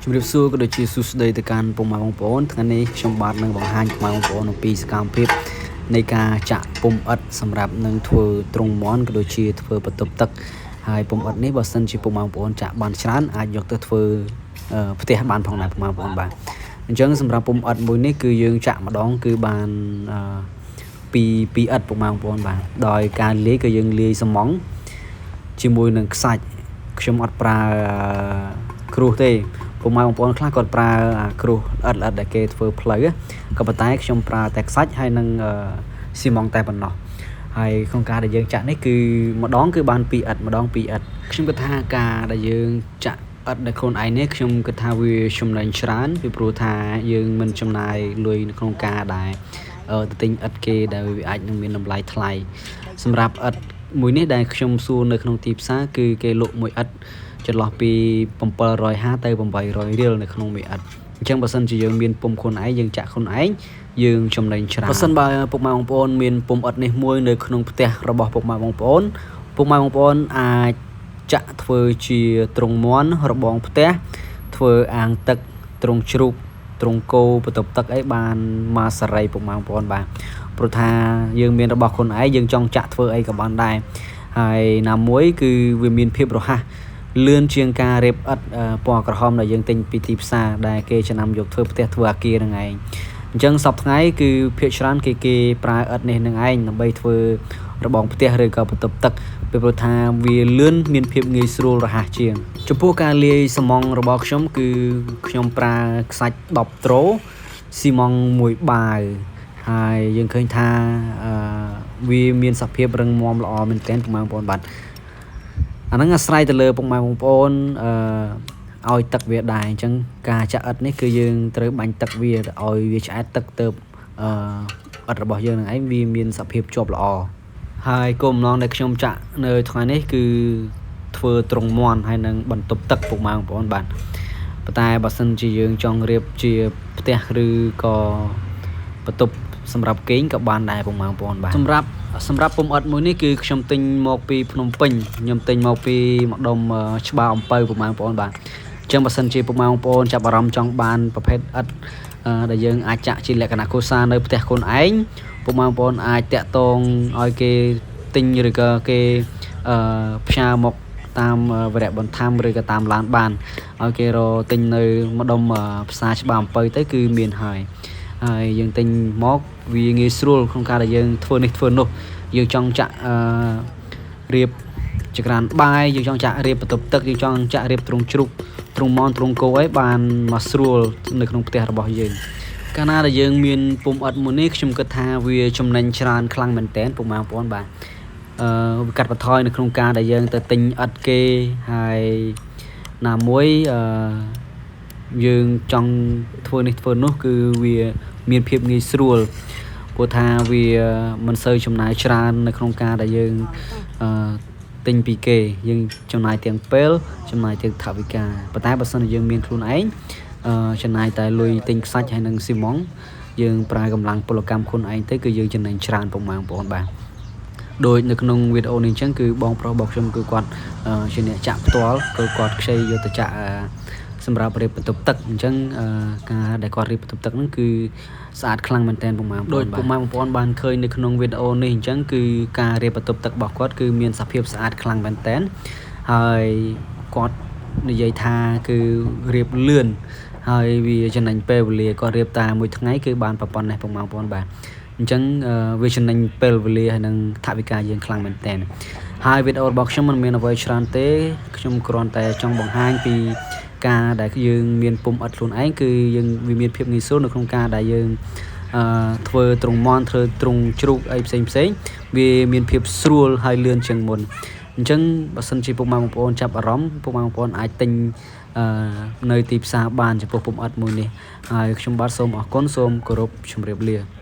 ជំរាបសួរក៏ដូចជាសួស្តីទៅកាន់ពុកម៉ែបងប្អូនថ្ងៃនេះខ្ញុំបាទនឹងបង្ហាញពុកម៉ែបងប្អូនអំពីសកម្មភាពនៃការចាក់ពុម្ពឥដ្ឋសម្រាប់នឹងធ្វើទ្រុងមាន់ក៏ដូចជាធ្វើបន្ទប់ទឹកហើយពុម្ពឥដ្ឋនេះបើសិនជាពុកម៉ែបងប្អូនចាក់បានច្រើនអាចយកទៅធ្វើផ្ទះបានផងដែរពុកម៉ែបងប្អូនបាទអញ្ចឹងសម្រាប់ពុម្ពឥដ្ឋមួយនេះគឺយើងចាក់ម្ដងគឺបានពីពីឥដ្ឋពុកម៉ែបងប្អូនបាទដោយការលាយក៏យើងលាយសំងជាមួយនឹងខ្សាច់ខ្ញុំអត់ប្រើគ្រួសទេពុកម៉ែបងប្អូនខ្លះគាត់ប្រើអាគ្រួសល្អិតល្អិតដែលគេធ្វើផ្លូវក៏ប៉ុន្តែខ្ញុំប្រើតែខ្សាច់ហើយនឹងស៊ីម៉ងតែប៉ុណ្ណោះហើយក្នុងការដែលយើងចាក់នេះគឺម្ដងគឺបាន2ឥដ្ឋម្ដង2ឥដ្ឋខ្ញុំគិតថាការដែលយើងចាក់ឥដ្ឋដោយខ្លួនឯងនេះខ្ញុំគិតថាវាចំណេញច្រើនពីព្រោះថាយើងមិនចំណាយលុយនៅក្នុងការដែលទៅទិញឥដ្ឋគេដែលវាអាចនឹងមានតម្លៃថ្លៃសម្រាប់ឥដ្ឋមួយនេះដែលខ្ញុំសួរនៅក្នុងទីផ្សារគឺគេលក់មួយឥដ្ឋចន្លោះពី750ទៅ800រៀលនៅក្នុងមួយឥដ្ឋអញ្ចឹងបើសិនជាយើងមានពុំខ្លួនឯងយើងចាក់ខ្លួនឯងយើងចំណេញច្រើនបើសិនបើពុកម៉ែបងប្អូនមានពុំឥដ្ឋនេះមួយនៅក្នុងផ្ទះរបស់ពុកម៉ែបងប្អូនពុកម៉ែបងប្អូនអាចចាក់ធ្វើជាទ្រុងមាន់របងផ្ទះធ្វើអាងទឹកទ្រុងជ្រូកទ្រុងគោបន្ទប់ទឹកអីបានមកសេរីពុកម៉ែបងប្អូនបាទព្រោះថាយើងមានរបស់ខ្លួនឯងយើងចង់ចាក់ធ្វើអីក៏បានដែរហើយណាមួយគឺវាមានភាពរហ័សលឿនជាងការរៀបឥដ្ឋពណ៌ក្រហមដែលយើងទិញពីទីផ្សារដែលគេចំណាំយកធ្វើផ្ទះធ្វើអាគារហ្នឹងឯងអញ្ចឹងសប្តាហ៍ថ្ងៃគឺភាគច្រើនគេគេប្រើឥដ្ឋនេះនឹងឯងដើម្បីធ្វើរបងផ្ទះឬក៏បន្ទប់ទឹកពីព្រោះថាវាលឿនមានភាពងាយស្រួលរហ័សជាងចំពោះការលាយសំងរបស់ខ្ញុំគឺខ្ញុំប្រើខ្សាច់10ត្រូស៊ីម៉ងមួយបាវហើយយើងឃើញថាវាមានសភាពរឹងមាំល្អមែនទែនពុកម៉ែបងប្អូនបាទអាហ្នឹងអាស្រ័យទៅលើពុកម៉ែបងប្អូនអឺឲ្យទឹកវាដែរអញ្ចឹងការចាក់ឥដ្ឋនេះគឺយើងត្រូវបាញ់ទឹកវាឲ្យវាឆ្អែតទឹកទៅអឺឥដ្ឋរបស់យើងនឹងឯងវាមានសភាពជាប់ល្អហើយគោលបំណងដែលខ្ញុំចាក់នៅថ្ងៃនេះគឺធ្វើទ្រុងមាន់ហើយនឹងបន្ទប់ទឹកពុកម៉ែបងប្អូនបាទប៉ុន្តែបើសិនជាយើងចង់រៀបជាផ្ទះឬក៏បន្ទប់សម្រាប់គេងក៏បានដែរពុកម៉ែបងប្អូនបាទសម្រាប់ពុំឥដ្ឋមួយនេះគឺខ្ញុំទិញមកពីភ្នំពេញខ្ញុំទិញមកពីម្ដុំច្បារអំពៅពុកម៉ែបងប្អូនបាទអញ្ចឹងបើសិនជាពុកម៉ែបងប្អូនចាប់អារម្មណ៍ចង់បានប្រភេទឥដ្ឋដែលយើងអាចចាក់ជាលក្ខណៈគ្រួសារនៅផ្ទះខ្លួនឯងពុកម៉ែបងប្អូនអាចតាក់ទងឲ្យគេទិញឬក៏គេផ្ញើមកតាមវរៈបន្ថែមឬក៏តាមឡានបានឲ្យគេរកទិញនៅម្ដុំផ្សារច្បារអំពៅទៅគឺមានហើយហើយយើងទិញមកវាងាយស្រួលក្នុងការដែលយើងធ្វើនេះធ្វើនោះយើងចង់ចាក់រៀបចក្រានបាយយើងចង់ចាក់រៀបបន្ទប់ទឹកយើងចង់ចាក់រៀបទ្រុងជ្រូកទ្រុងមន់ទ្រុងគោអីបានមកស្រួលនៅក្នុងផ្ទះរបស់យើងកាលណាដែលយើងមានពុំឥដ្ឋមួយនេះខ្ញុំគិតថាវាចំណេញច្រើនខ្លាំងមែនទែនពុកម៉ែបងប្អូនបាទវាកាត់បន្ថយនៅក្នុងការដែលយើងទៅទិញឥដ្ឋគេហើយណាមួយយើងចង់ធ្វើនេះធ្វើនោះគឺវាមានភាពងាយស្រួលព្រោះថាវាមិនសូវចំណាយច្រើននៅក្នុងការដែលយើងទិញពីគេយើងចំណាយទាំងពេលចំណាយទាំងថវិកាប៉ុន្តែបើសិនជាយើងមានខ្លួនឯងចំណាយតែលុយទិញខ្សាច់ហើយនិងស៊ីម៉ងយើងប្រើកម្លាំងពលកម្មខ្លួនឯងទៅគឺយើងចំណេញច្រើនពុកម៉ែបងប្អូនបាទដូចនៅក្នុងវីដេអូនេះអញ្ចឹងគឺបងប្រុសរបស់ខ្ញុំគឺគាត់ជាអ្នកចាក់ផ្ទាល់គឺគាត់ខ្ចីយកទៅចាក់សម្រាប់រៀបបន្ទប់ទឹកអញ្ចឹងការដែលគាត់រៀបបន្ទប់ទឹកហ្នឹងគឺស្អាតខ្លាំងមែនទែនពុកម៉ែបងប្អូនដូចពុកម៉ែបងប្អូនបានឃើញនៅក្នុងវីដេអូនេះអញ្ចឹងគឺការរៀបបន្ទប់ទឹករបស់គាត់គឺមានសភាពស្អាតខ្លាំងមែនទែនហើយគាត់និយាយថាគឺរៀបលឿនហើយវាចំណេញពេលវេលាគាត់រៀបតែមួយថ្ងៃគឺបានប៉ុណ្ណេះពុកម៉ែបងប្អូនបាទអញ្ចឹងវាចំណេញពេលវេលាហើយនឹងថវិកាយើងខ្លាំងមែនទែនហើយវីដេអូរបស់ខ្ញុំមិនមានអ្វីច្រើនទេខ្ញុំគ្រាន់តែចង់បង្ហាញពីការដែលយើងមានពុំឥដ្ឋខ្លួនឯងគឺយើងវាមានភាពងាយស្រួលនៅក្នុងការដែលយើងធ្វើទ្រុងមាន់ធ្វើទ្រុងជ្រូកអីផ្សេងផ្សេងវាមានភាពស្រួលហើយលឿនជាងមុនអញ្ចឹងបើសិនជាពុកម៉ែបងប្អូនចាប់អារម្មណ៍ពុកម៉ែបងប្អូនអាចទិញនៅទីផ្សារបានចំពោះពុំឥដ្ឋមួយនេះហើយខ្ញុំបាទសូមអរគុណសូមគោរពជម្រាបលា